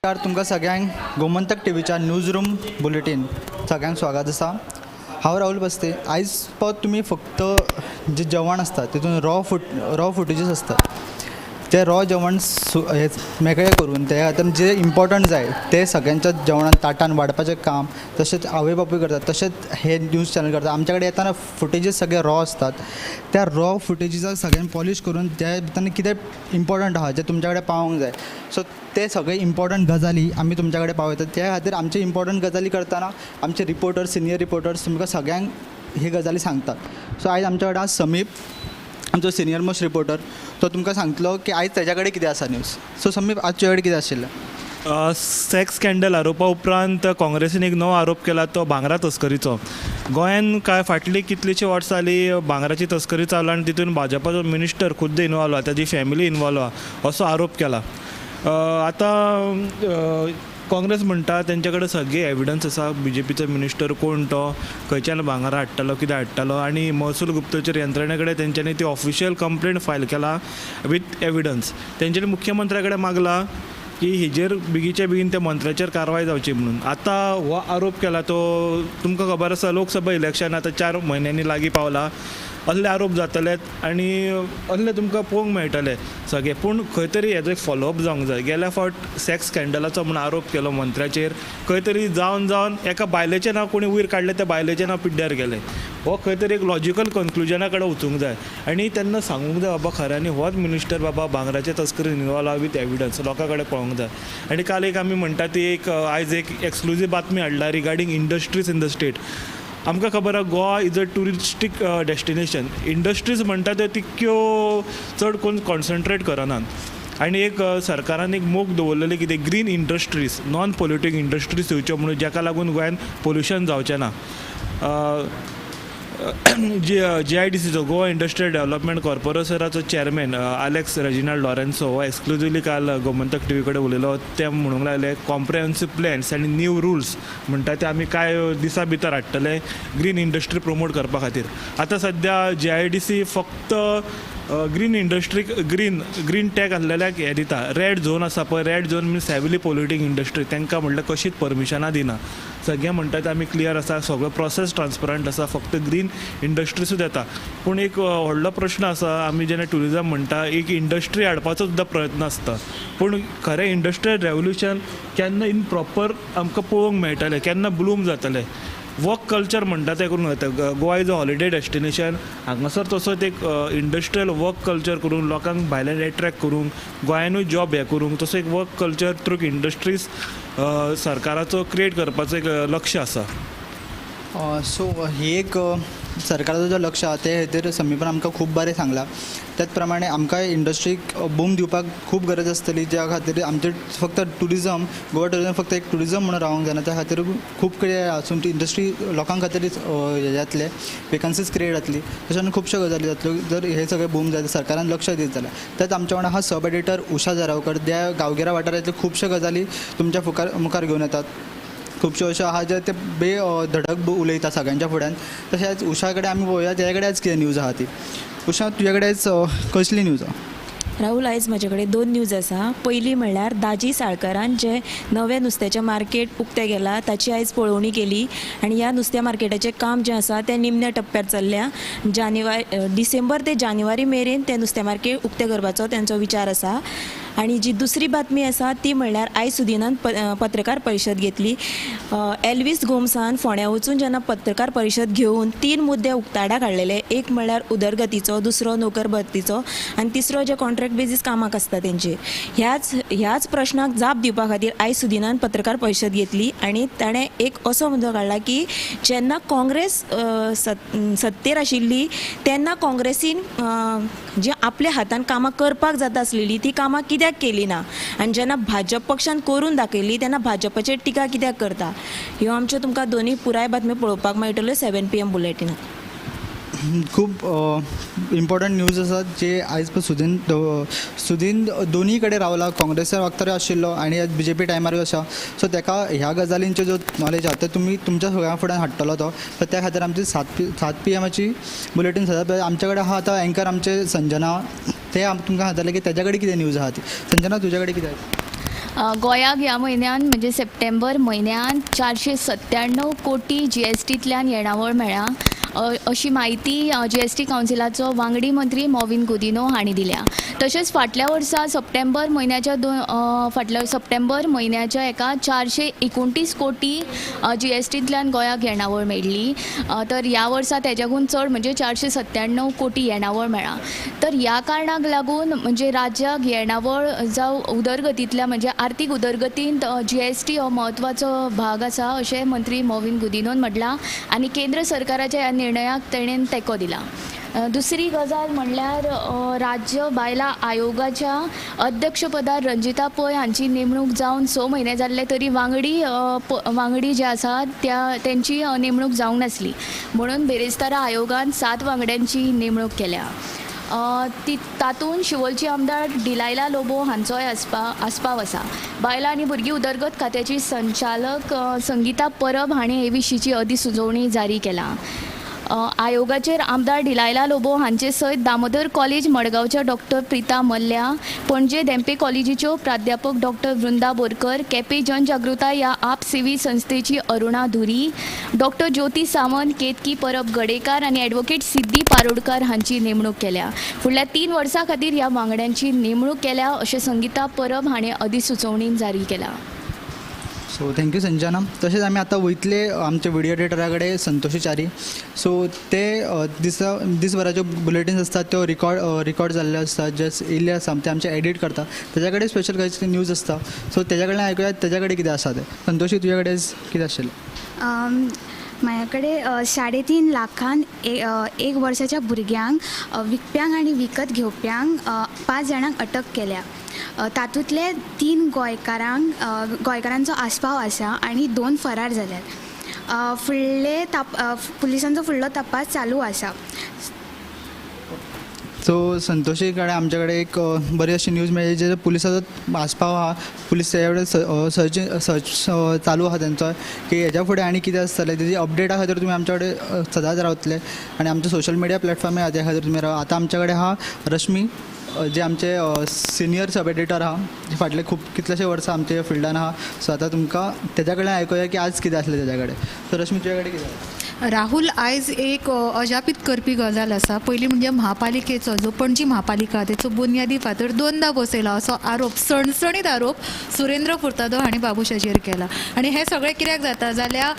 नमस्कार तुमकां सगळ्यांक गोमंतक टीव्हीच्या न्यूज रूम बुलेटीन सगळ्यांक स्वागत आसा. हांव राहुल बस्ते. आयज पद तुमी फक्त जे जेवण आसता तितून रॉ फुटेजीस आसता, ते रॉ जेवण हे मेकळें करून ते खातीर जे इम्पॉर्टंट जाय ते सगळ्यांच्या जेवणान ताटान वाडपाचें काम तशेंच आवय बापूय करतात, तशेंच हे न्यूज चॅनल करतात. आमच्या कडेन येताना फुटेजीस सगळे रॉ आसतात, त्या रॉ फुटेजीसाक सगळ्यांक पॉलीश करून त्या भितर कितें इम्पॉर्टंट आहा जें तुमच्या कडेन पावोंक जाय, सो ते सगळे इम्पॉर्टंट गजाली आमी तुमच्या कडेन पावयतात. त्या खातीर आमचे इम्पॉर्टंट गजाली करतना आमचे रिपोर्टर्स, सिनियर रिपोर्टर्स तुमकां सगळ्यांक ही गजाली सांगतात. सो आयज आमच्या कडेन समीप, आमचो सिनियर मोस्ट रिपोर्टर, तो तुमकां सांगतलो की आयज तेज्या कडेन कितें आसा न्यूज. सो समीप, आज तुज्या कडेन कितें आशिल्लें? सेक्स स्कँडल आरोपा उपरांत काँग्रेसीन एक नवो आरोप केला तो भांगरा तस्करीचो. गोंयान काय फाटलीं कितलींशीं वर्सां जालीं भांगराची तस्करी चालू आनी तितून भाजपाचो मिनिस्टर खुद्द इनवॉल्व आहा, ताजी फॅमिली इनवॉल्व आहा असो आरोप केला. आतां काँग्रेस म्हणटा तेंचे कडेन सगळे एविडन्स आसा, बी जे पीचो मिनिस्टर कोण तो, खंयच्यान भांगरां हाडटालो, कितें हाडटालो आनी महसूल गुप्तचर यंत्रणे कडेन तेंच्यांनी ती ऑफिशियल कंप्लेंट फायल केला वीथ एविडन्स. तेंच्यांनी मुख्यमंत्र्या कडेन मागला की हेजेर बेगीच्या बेगीन त्या मंत्र्याचेर कारवाय जावची म्हणून. आतां हो आरोप केला तो तुमकां खबर आसा, लोकसभा इलेक्शन आतां 4 म्हयन्यांनी लागीं पावला, असले आरोप जातले आनी असले तुमकां पळोवंक मेळटले सगळे. पूण खंय तरी हेजो एक फॉलोअप जावंक जाय. गेल्या फावट सेक्स स्कँडलाचो म्हूण आरोप केलो मंत्र्याचेर, खंय तरी जावन जावन एका बायलेचें नांव कोणी वयर काडलें, त्या बायलेचें नांव पिड्ड्यार गेलें. हो खंय तरी एक लॉजिकल कन्क्लुजना कडेन वचूंक जाय आनी तेन्ना सांगूंक जाय बाबा खऱ्यांनी होच मिनिस्टर बाबा भांगराचे तस्करीन इनवॉल्व आहा विथ एविडन्स, लोकां कडेन पळोवंक जाय. आनी काल एक आमी म्हणटा ती एक आयज एक एक्सक्लुजीव बातमी हाडला regarding industries in the state. आमकां खबर आहा Goa is a touristic destination. Industries म्हणटा त्यो तितक्यो चड कोण कॉन्सन्ट्रेट करनात आनी एक सरकारान एक मोख दवरलेली कितें green industries, non polluting industries येवच्यो म्हणून, जाका लागून गोंयांत पोल्युशन जावचें ना. जी I D सीचो गोवा इंडस्ट्रियल डेव्हलपमेंट कॉर्पोरेशनाचो चॅरमॅन आलेक्स रेजिनाल्ड लॉरेन्सो हो एक्सक्लुजिवली काल गोमंतक टी व्ही कडेन उलयलो. ते म्हणूंक लागले कॉम्प्रिहेन्सीव प्लॅन्स आनी न्यू रुल्स म्हणटा ते आमी कांय दिसां भितर हाडटले ग्रीन इंडस्ट्री प्रमोट करपा खातीर. आतां सद्या जी I D C फक्त ग्रीन इंडस्ट्रीक ग्रीन टॅग आसलेल्याक हें दिता. रेड झोन आसा पळय, red zone means heavily polluting industry, तांकां म्हणल्यार कशीच परमिशनां दिना. सगळें म्हणटा ते आमी क्लियर आसा, सगळो प्रोसेस ट्रान्सपरंट आसा, फक्त ग्रीन इंडस्ट्रीसूच येता. पूण एक व्हडलो प्रश्न आसा, आमी जेन्ना ट्युरिजम म्हणटा एक इंडस्ट्री हाडपाचो सुद्दां प्रयत्न आसता, पूण खरें इंडस्ट्रियल रेवल्युशन केन्ना इन प्रॉपर आमकां पळोवंक मेळटलें, केन्ना ब्लूम जातलें. वर्क कल्चर म्हणटा तें करूंक जाता. Goa is a holiday destination, हांगासर तसोच एक इंडस्ट्रियल वर्क कल्चर करून लोकांक भायल्यान एट्रॅक्ट करूंक, गोंयानूय जॉब हें करूंक, तसो एक वर्क कल्चर थ्रू इंडस्ट्रीज सरकाराचो क्रिएट करपाचो एक लक्ष आसा. सो ही एक सरकाराचो जो लक्ष आहा ते खातीर समीपान आमकां खूब बरें सांगलां. त्याच प्रमाणे आमकां इंडस्ट्रीक बूम दिवपाक खूब गरज आसतली, ज्या खातीर आमचें फक्त ट्युरिजम, गोवा ट्युरिजम फक्त एक ट्युरिजम म्हणून रावंक जायना, त्या खातीर खूब कितें आसून ती इंडस्ट्री लोकां खातीर हें जातलें, वेकन्सीज क्रिएट जातली, तशें खुबश्यो गजाली जातल्यो जर हे सगळें बूम जायत, सरकारान लक्ष दीत जाल्यार. त्याच आमच्या वांगडा आहा सब एडिटर उषा जरावकर, त्या गांवगिऱ्या वाठारांतल्यो खुबश्यो गजाली तुमच्या मुखार घेवन येतात. खुबश्यो अश्यो आहा जे ते बे धडक उलयता सगळ्यांच्या फुड्यान. तशेंच उषा कडेन आमी पळोवया तेजे कडेन आयज कितें न्यूज आहा ती. उषा, तुज्या कडेन आयज कसली न्यूज आहा? राहुल, आयज म्हजे कडेन 2 न्यूज आसा. पयली म्हणल्यार दाजी साळकरान जें नवें नुस्त्याचें मार्केट उक्तें केलां ताची आयज पळोवणी केली आनी ह्या नुस्त्या मार्केटाचें काम जें आसा तें निमण्या टप्प्यार चल्ल्या. डिसेंबर ते जानेवारी मेरेन तें नुस्तें मार्केट उक्तें करपाचो तेंचो विचार आसा. आनी जी दुसरी बातमी आसा ती म्हणल्यार आयज सुदिनान पत्रकार परिशद घेतली. एल्वीस गोम्सान फोंड्या वचून जेन्ना पत्रकार परिशद घेवन 3 मुद्दे उक्ताडाक हाडलेले, एक म्हणल्यार उदरगतीचो, दुसरो नोकर भरतीचो आनी तिसरो जे कॉन्ट्रॅक्ट बेजीस कामाक आसता तेंचे. ह्याच प्रश्नाक जाप दिवपा खातीर आयज सुदिनान पत्रकार परिशद घेतली आनी ताणें एक असो मुद्दो काडला की जेन्ना काँग्रेस सत्तेर आशिल्ली तेन्ना काँग्रेसीन जी आपल्या हातान कामां करपाक जाता आसलेली ती कामां कित्याक केली ना आनी जेन्ना भाजप पक्षान करून दाखयली तेन्ना भाजपाचेर टिका कित्याक करता. ह्यो आमच्यो तुमकां दोनूय पुराय बातम्यो पळोवपाक मेळटल्यो 7 PM बुलेटिनाक. खूब इम्पॉर्टंट न्यूज आसात जे आयज पळय सुदीन दोनूय कडेन रावला, काँग्रेसा वखतारूय आशिल्लो आनी आयज बी जे पी टायमारूय आसा. सो ताका ह्या गजालींच्यो ज्यो नॉलेज आहा ते तुमी तुमच्या सगळ्यां फुड्यान हाडटलो तो. सो त्या खातीर आमची 7 PMची बुलेटीन सदांच आमच्या कडेन आहा. आतां एंकर आमचे संजना, ते तुमकां सांगतले की तेज्या कडेन कितें न्यूज आहा ती. संजना, तुज्या कडेन कितें आसा? गोंयाक ह्या म्हयन्यान म्हणजे सप्टेंबर म्हयन्यान 497 कोटी जीएसटींतल्यान येणावळ मेळ्ळ्या अशी म्हायती जीएसटी कावन्सिलाचो वांगडी मंत्री मॉविन गुदिन्हो हांणी दिल्या. तशेंच फाटल्या वर्सा सप्टेंबर म्हयन्याच्या फाटल्या सप्टेंबर म्हयन्याच्या एका 429 कोटी जीएसटींतल्यान गोंयाक येणावळ मेळ्ळी. तर ह्या वर्सा तेज्याकून चड म्हणजे 497 कोटी येणावळ मेळ्ळा. तर ह्या कारणाक लागून म्हणजे राज्याक येणावळ जावं उदरगतींतल्या म्हणजे आर्थीक उदरगतींत जीएसटी हो म्हत्वाचो भाग आसा अशें मंत्री मॉविन गुदिन्होन म्हटलां आनी केंद्र सरकाराच्या ह्या निर्णयाक तेणेन तेंको दिला. दुसरी गजाल म्हणल्यार राज्य बायलां आयोगाच्या अध्यक्षपदार रंजिता पै हांची नेमणूक जावन 6 म्हयने जाल्ले तरी वांगडी जे आसा त्या तेंची नेमणूक जावंक नासली म्हणून बिरेस्तारा आयोगान 7 वांगड्यांची नेमणूक केल्या. ती तातूंत शिवोलची आमदार डिलायला लोबो हांचोय आस्पाव आसा. बायलां आनी भुरगीं उदरगत खात्याची संचालक संगीता परब हांणी हे विशींची अधिसुचोवणी जारी केला. आयोगाचेर आमदार डिलायला लोबो हांचे सयत दामोदर कॉलेज मडगांवच्या डॉक्टर प्रिता मल्ल्या, पणजे धेंपे कॉलेजीच्यो प्राध्यापक डॉक्टर वृंदा बोरकर, केपें जनजागृताय ह्या आप सेवी संस्थेची अरुणा धुरी, डॉक्टर ज्योती सावंत, केतकी परब गडेकार आनी एडवोकेट सिद्धी पारोडकार हांची नेमणूक केल्या. फुडल्या 3 वर्सां खातीर ह्या वांगड्यांची नेमणूक केल्या अशें संगीता परब हाणें अधिसुचोवणीन जारी केला. So thank you Sanjana. तशेंच आमी आतां वयतले आमच्या व्हिडियो एडिटरा कडेन संतोषी च्यारी. सो ते दिसा दिसभराच्यो बुलेटीन्स आसतात त्यो रिकॉर्ड जाल्ले आसतात, जे येयल्ले आसा ते आमचे एडीट करता. तेज्या कडेन स्पेशल खंयची न्यूज आसता, सो तेज्या कडल्यान आयकुया तेज्या कडेन कितें आसा तें. संतोषी, तुज्या कडेन कितें आशिल्लें? म्हाज्या कडेन 3.5 लाखान एक वर्साच्या भुरग्यांक विकप्यांक आनी विकत घेवप्यांक 5 जाणांक अटक केल्या. तातूंतले 3 गोंयकारांचो आस्पाव आसा आनी 2 फरार जाल्यात. फुडले पुलिसांचो फुडलो तपास चालू आसा. सो संतोषी कडेन आमचे कडेन एक बरी अशी न्यूज मेळ्ळी जे पुलिसाचो आस्पाव आहा, पुलीस तेज्या कडेन सर्च चालू आहा तेंचो की हेज्या फुडें आनी कितें आसतलें तेजी अपडेटा खातीर तुमी आमच्या कडेन सदांच रावतले आनी आमच्या सोशल मिडिया प्लॅटफॉर्म आहा त्या खातीर तुमी राव. आतां आमच्या कडेन आहा रश्मी, जे आमचे सिनियर सब एडिटर आहा, जे फाटले खूब कितलेशे वर्सां आमच्या फिल्डान आहा. सो आतां तुमकां तेज्या कडल्यान आयकुया की आज कितें आसलें तेज्या कडेन. सो रश्मी, तुज्या कडेन कितें आसा? राहुल, आयज एक अजापीत करपी गजाल आसा. पयलीं म्हणजे म्हापालिकेचो जो पणजी म्हापालिका तेचो बुन्यादी फातर 2दा बसयला असो आरोप, सणसणीत आरोप सुरेंद्र फुर्तादो हांणी बाबुशाचेर केला. आनी हें सगळें कित्याक जाता जाल्यार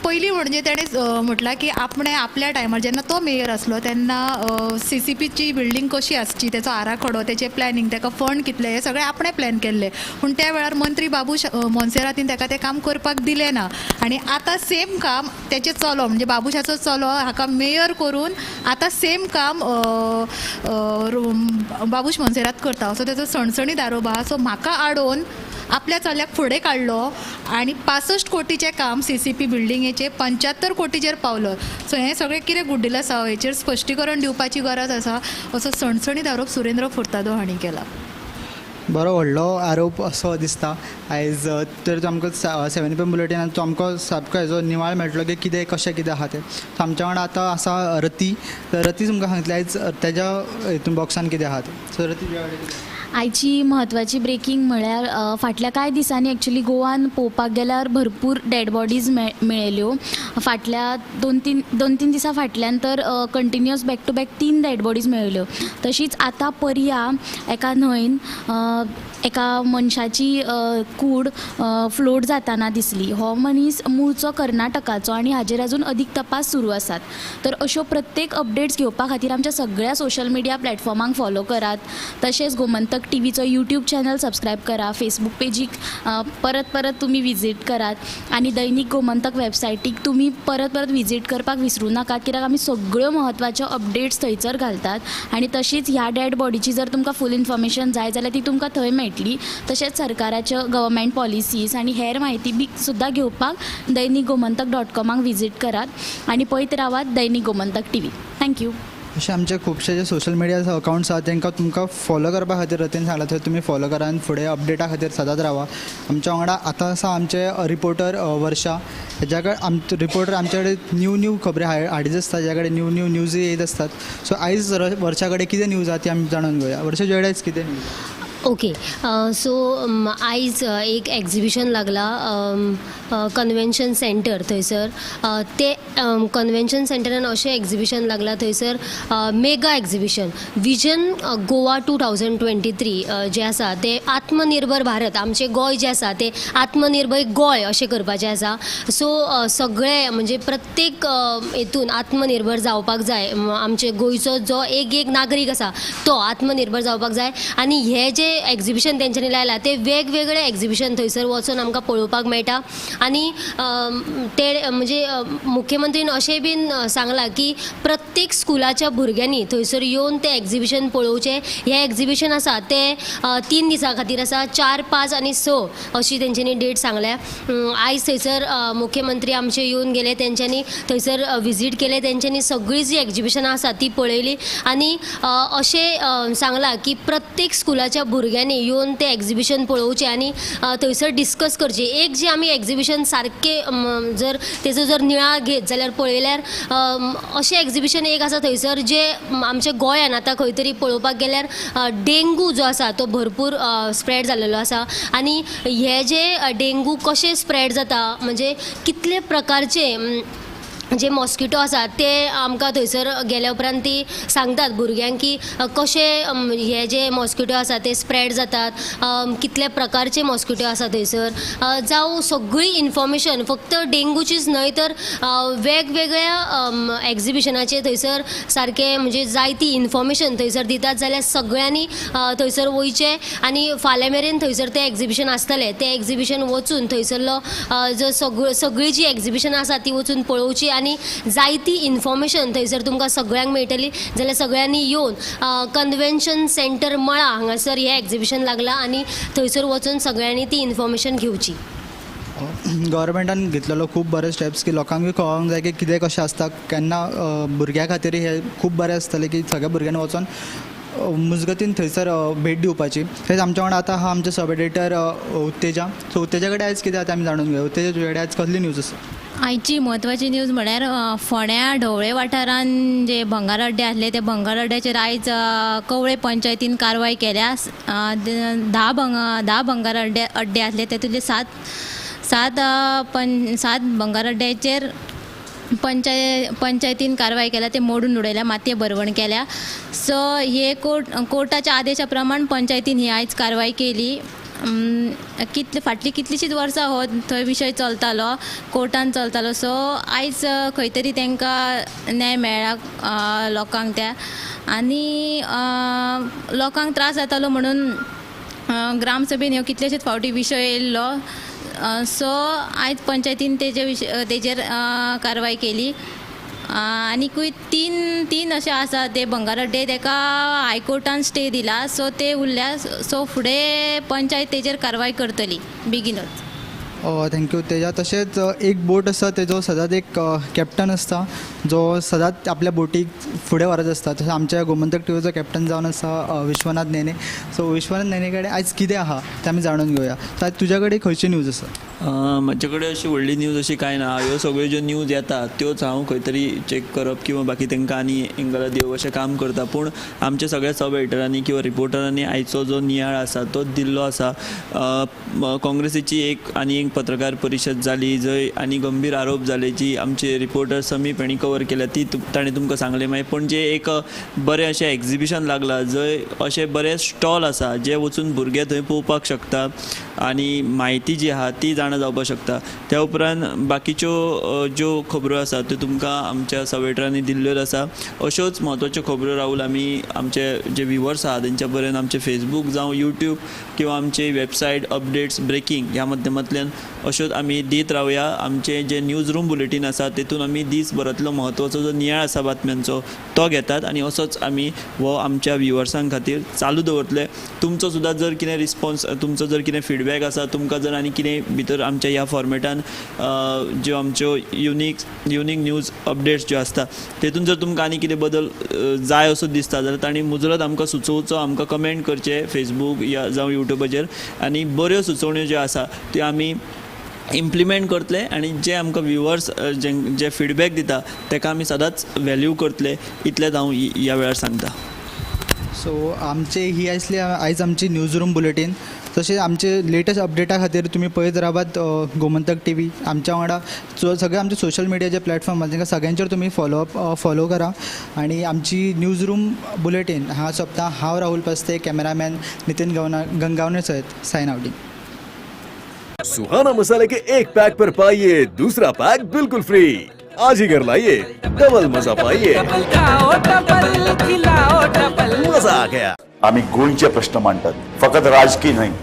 पयलीं म्हणजे तेणें म्हटलां की आपणें आपल्या टायमार जेन्ना तो मेयर आसलो तेन्ना सीसीपीची बिल्डींग कशी आसची तेचो आराखडो, तेचें प्लॅनिंग, तेका फंड कितले, हें सगळें आपणें प्लॅन केल्लें. पूण त्या वेळार मंत्री बाबूश मोन्सेरातीन तेका तें काम करपाक दिलें ना. आनी आतां सेम काम तेचें चलो म्हणजे बाबूशाचो चलो हाका मेयर करून आतां सेम काम बाबूश मोन्सेरात करता असो तेचो सणसणीत आरोप आहा. सो म्हाका आडोवन आपल्या चल्याक फुडें काडलो आनी 65 कोटीचें काम सीसीपी बिल्डिंगेचें 75 कोटीचेर पावलो. सो हें सगळें कितें गुड्डील आसा हेचेर स्पश्टीकरण दिवपाची गरज आसा असो सणसणीत आरोप सुरेंद्र फुर्तादो हांणी केला. बरो व्हडलो आरोप असो दिसता आयज. तर आमकां 7 PM बुलेटिनान तो आमकां सामको हेजो निवाळ मेळटलो की कितें कशें कितें आहा तें. सो आमच्या वांगडा आतां आसा रती. तर रती तुमकां सांगतलें आयज तेज्या हितून बॉक्सान कितें आहा तें. सो रती, तुज्या कडेन कितें? आयची म्हत्वाची ब्रेकींग म्हळ्यार फाटल्या कांय दिसांनी एक्चुली गोवान पळोवपाक गेल्यार भरपूर डेड बॉडीज मेळ्ळ्यो. फाटल्या दोन तीन दिसां फाटल्यान तर continuous back to back 3 dead bodies मेळ्ळ्यो. तशीच आतां पर्या एका न्हंयन एका मनशाची कूड फ्लोट जाताना दिसली. हो मनीस मूळचो कर्नाटकाचो आनी हाजेर अजून अदीक तपास सुरू आसात. तर अश्यो प्रत्येक अपडेट्स घेवपा खातीर आमच्या सगळ्या सोशल मिडिया प्लॅटफॉर्मांक फॉलो करात. तशेंच गोमंतक टीव्हीचो यूट्यूब चॅनल सबस्क्रायब करा, फेसबूक पेजीक परत परत तुमी विजीट करात आनी दैनीक गोमंतक वेबसायटीक तुमी परत परत विजीट करपाक विसरूं नाकात, कित्याक आमी सगळ्यो म्हत्वाच्यो अपडेट्स थंयसर घालतात. आनी तशीच ह्या डेड बॉडीची जर तुमकां फूल इन्फॉर्मेशन जाय जाल्यार ती तुमकां थंय मेळटली. तशेंच सरकाराच्यो गव्हर्मेंट पॉलिसीज आनी हेर म्हायती बी सुद्दां घेवपाक दैनीक गोमंतक .कॉमाक विजीट करात आनी पळयत रावात दैनीक गोमंतक टीव्ही. Thank you. अशे आमचे खुबशे जे सोशल मिडिया अकावंट्स आसा तांकां तुमकां फॉलो करपा खातीर रतीन सांगलां, थंय तुमी फॉलो करा आनी फुडें अपडेटा खातीर सदांच रावा. आमच्या वांगडा आतां आसा आमचे रिपोर्टर वर्षा. हेज्या कडेन रिपोर्टर आमचे कडेन न्यू न्यू खबरी हाडीत आसता, ज्या कडेन न्यू न्यू न्यूजय येत आसतात. सो आयज वर्षा कडेन कितें न्यूज आसा ती आमी जाणून घेवया. वर्षा, तुज्या कडेन आयज कितें न्यूज? ओके, सो आयज एक एग्जिबिशन लागला कन्वेन्शन सेंटर थंयसर. ते कन्वेन्शन सेंटरान अशें एग्जिबिशन लागलां थंयसर, mega exhibition Vision Goa 2023 जें आसा तें आत्मनिर्भर भारत, आमचें गोंय जें आसा तें आत्मनिर्भर गोंय अशें करपाचें आसा. सो सगळे म्हणजे प्रत्येक हेतून आत्मनिर्भर जावपाक जाय. आमचे गोंयचो जो एक एक नागरीक आसा तो आत्मनिर्भर जावपाक जाय आनी हे जे एग्जिबिशन तेंच्यांनी लायलां ते वेगवेगळे एग्जिबिशन थंयसर वचून आमकां पळोवपाक मेळटा. आनी ते म्हणजे मुख्यमंत्रीन अशें बीन सांगलां की प्रत्येक स्कुलाच्या भुरग्यांनी थंयसर येवन तें एग्जिबिशन पळोवचें. हें एग्जिबिशन आसा तें 3 दिसां खातीर आसा, 4, 5 आनी 6 अशी तेंच्यांनी डेट सांगल्या. आयज थंयसर मुख्यमंत्री आमचे येवन गेले, तेंच्यांनी थंयसर विजीट केले, तेंच्यांनी सगळीं जीं एग्जिबिशनां आसा ती पळयली आनी अशें सांगलां की प्रत्येक स्कुलाच्या भुरग्यांनी येवन तें एग्जिबिशन पळोवचें आनी थंयसर डिस्कस करचें. एक जें आमी एग्जिबिशन सारकें जर तेजो जर नियाळ घेत जाल्यार पळयल्यार अशें एग्जिबिशन एक आसा थंयसर जें आमच्या गोंयान आतां खंय तरी पळोवपाक गेल्यार डेंगू जो आसा तो भरपूर स्प्रेड जाल्लेलो आसा आनी हे जे डेंगू कशें स्प्रेड जाता म्हणजे कितले प्रकारचे जे मॉस्किटो आसा ते आमकां थंयसर गेल्या उपरांत ती सांगतात भुरग्यांक की कशे हे जे मॉस्किटो आसा ते स्प्रेड जातात, कितले प्रकारचे मॉस्किटो आसा थंयसर, जावं सगळी इन्फॉर्मेशन फक्त डेंगूचीच न्हय तर वेगवेगळ्या एग्जिबिशनाचे थंयसर सारकें म्हणजे जायती इन्फॉर्मेशन थंयसर दितात. जाल्यार सगळ्यांनी थंयसर वयचें आनी फाल्यां मेरेन थंयसर तें एग्जिबिशन आसतलें, तें एग्जिबिशन वचून थंयसरलो जो सगळीं जीं एग्जिबिशनां आसा ती वचून पळोवची आनी जायती इन्फॉर्मेशन थंयसर तुमकां सगळ्यांक मेळटली. जाल्यार सगळ्यांनी येवन कन्वेन्शन सेंटर मळा हांगासर हें एग्जिबिशन लागलां आनी थंयसर वचून सगळ्यांनी ती इन्फॉर्मेशन घेवची. गव्हर्मेंटान घेतलेलो खूब बरे स्टेप्स की लोकांकूय कळोंक जाय की कितें कशें आसता, केन्ना भुरग्यां खातीर हें खूब बरें आसतलें की सगळ्या भुरग्यांनी वचोन मुजगतीन थंयसर भेट दिवपाची. तशेंच आमच्या वांगडा आतां आहा आमचे सब एडिटर उत्तेजा. सो उत्तेजा कडेन आयज कितें जाता आमी जाणून घेवया. उत्तेजा, तुजे कडेन आयज कसली न्यूज आसा? आयची म्हत्वाची न्यूज म्हळ्यार फोंड्या ढवळे वाठारान जे भंगार अड्डे आसले ते भंगार अड्ड्याचेर आयज कवळे पंचायतीन कारवाय केल्या. 10 भंगार अड्डे आसले तेतूंतले 7 भंगार अड्ड्याचेर पंचायतीन कारवाय केल्या, ते मोडून उडयल्या, मातये भरवण केल्या. सो हे कोर्टाच्या आदेशा प्रमाण पंचायतीन ही आयज कारवाय केली. फाटलीं कितलींशींच वर्सां हो थंय विशय चलतालो, कोर्टान चलतालो. सो आयज खंय तरी तांकां न्याय मेळ्ळा लोकांक त्या, आनी लोकांक त्रास जातालो म्हणून ग्रामसभेन ह्यो कितलेशेच फावटी विशय येयल्लो. सो आयज पंचायतीन तेजेर कारवाय केली. आनीकूय तीन अशे आसा ते भंगार अड्डे, तेका हायकोर्टान स्टे दिला, सो ते उरल्या. सो फुडें पंचायत तेजेर कारवाय करतली बेगीनूच. Thank you तेजा. तशेंच एक बोट आसा तेजो सदांच एक कॅप्टन आसता जो सदांच आपल्या बोटीक फुडें व्हरत आसता. तशें आमच्या गोमंतक टिवीचो कॅप्टन जावन आसा विश्वनाथ नेने. सो विश्वनाथ नेने कडेन आयज कितें आहा तें आमी जाणून घेवया. सो आयज तुज्या कडेन खंयची न्यूज आसा? म्हजे कडेन अशी व्हडली न्यूज अशी कांय ना. ह्यो सगळ्यो ज्यो न्यूज येता त्योच हांव खंय तरी चॅक करप किंवा बाकी तांकां आनी एंगला दिवप अशें काम करता. पूण आमच्या सगळ्या सब एडिटरांनी किंवा रिपोर्टरांनी आयचो जो नियाळ आसा तो दिल्लो आसा. काँग्रेसीची एक आनी एक पत्रकार परिशद जाली जंय आनी गंभीर आरोप जाले जी आमचे रिपोर्टर समीप हांणी कवर केल्या ती ताणें तुमकां सांगलें. मागीर पणजे एक बरें अशें एग्जिबिशन लागलां जंय अशे बरे स्टॉल आसा जे वचून भुरगे थंय पळोवपाक शकता आनी म्हायती जी आहा ती जाणा जावपाक शकता. त्या उपरांत बाकीच्यो ज्यो खबरो आसा त्यो तुमकां आमच्या सब एडिटरांनी दिल्ल्योच आसा. अश्योच म्हत्वाच्यो खबरो राहुल आमी आमचे जे व्युवर्स आहा तेंच्या पर्यंत आमचे फेसबूक जावं यूट्यूब किंवा आमचे वेबसायट अपडेट्स ब्रेकींग ह्या माध्यमांतल्यान अश्योच आमी दीत रावया. आमचे जे न्यूज रूम बुलेटीन आसा तेतून आमी दीसभरांतलो म्हत्वाचो जो नियाळ आसा बातम्यांचो तो घेतात आनी असोच आमी हो आमच्या व्युवर्सां खातीर चालू दवरतले. तुमचो सुद्दां जर कितें रिस्पोन्स, तुमचो जर कितें फिडबॅक आसा, तुमकां जर आनी कितें भितर आमच्या ह्या फॉर्मेटान ज्यो आमच्यो युनीक न्यूज अपडेट्स ज्यो आसता तेतून जर तुमकां आनी कितें बदल जाय असो दिसता जाल्यार तांणी मुजरत आमकां सुचोवचो, आमकां कमेंट करचें फेसबूक या जावं यूट्यूबाचेर आनी बऱ्यो सुचोवण्यो ज्यो आसा त्यो आमी इम्प्लिमेंट करतले आनी जे आमकां व्युवर्स जे फिडबॅक दिता ताका आमी सदांच व्हॅल्यू करतले. इतलेंच हांव ह्या वेळार सांगता. सो आमचे ही आसली आयज आमची न्यूज रूम बुलेटीन. तशेंच आमचे लेटस्ट अपडेटा खातीर तुमी पळयत रावात गोमंतक टी व्ही. आमच्या वांगडा सगळे आमचे सोशल मिडियाचे प्लॅटफॉर्म आसा, तांकां सगळ्यांचेर तुमी फॉलो करा. आनी आमची न्यूज रूम बुलेटीन हांगा सोंपता. हांव राहुल पास्ते, कॅमेरामॅन नितीन गंगावणे सयत सायन आवटींग. सुहाना मसाले के एक पैक पर पाइए दूसरा पैक बिल्कुल फ्री. आज ही घर लाइए, डबल मजा पाइए. मजा आ गया. आमी गोंयचे प्रश्न मांडटात, फकत राजकीय न्हय.